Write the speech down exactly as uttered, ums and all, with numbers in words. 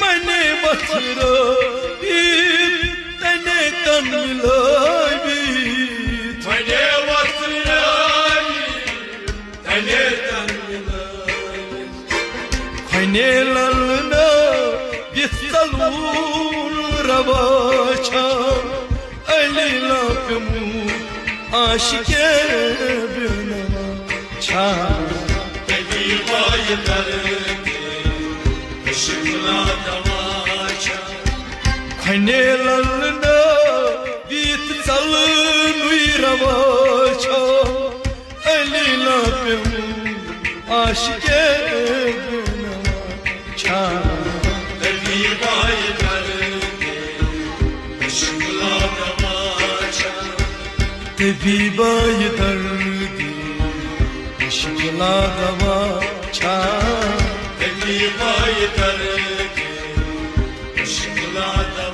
منے وتھرٲوِتھ، تنے تن مِلٲوِتھ۔ منے وتھرٲوِتھ، تنے تن مِلٲوِتھ۔ کھۄنے للنٲوِتھ ژلوُن روا چھا، علی لا پیوٚمُت عاشقے بے نوا چھا۔ طبیبا یہ درد عشق لا دوا چھا۔ کھۄنے للنٲوِتھ ژلنُے روا چھا، علی لا پیوٚمُت عاشقے بے نوا چھا۔ طبیبا یہ درد عشق لا دوا چھا۔ طبیبا یہ درد عشق لا دوا چھا۔ طبیبا یہ درد عشق لا دوا